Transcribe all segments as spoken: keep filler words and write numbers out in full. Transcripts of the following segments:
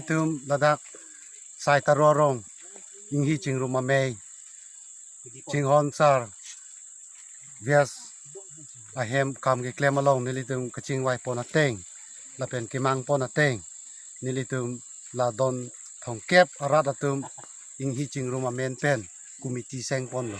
Tum ladak Saitaro arong Inghi Chingrum Amei Chinghon Sar Vyas ahem kam keklem along nelitum kachingvai pon ateng lapen kemang pon ateng nelitum la don thomkep arat atum Inghi Chingrum amen pen committee seng ponlo.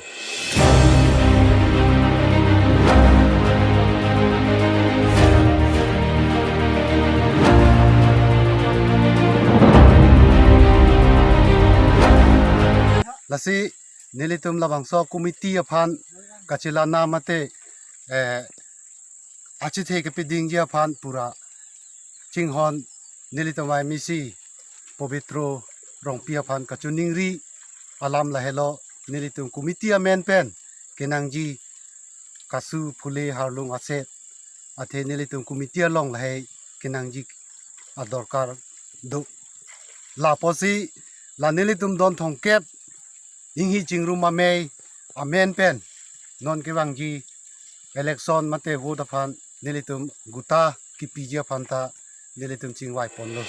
Lasi nelitum labangso committee aphan kachelana mate, eh, achethe kepidingji aphan pura chinghon nelitum M A C Pobitro Rongpi aphan kachiningri alam lahelo, nelitum committee amen pen kenangji kasu phule harlung aset athe nelitum committee along lahei kenangji adorkar do. Lapusi la nelitum don thomkep Inghi Chingrum Amei amen pen non kevangji election mate vote aphan nelitum guta kepiji aphan ta nelitum chingvai ponlo.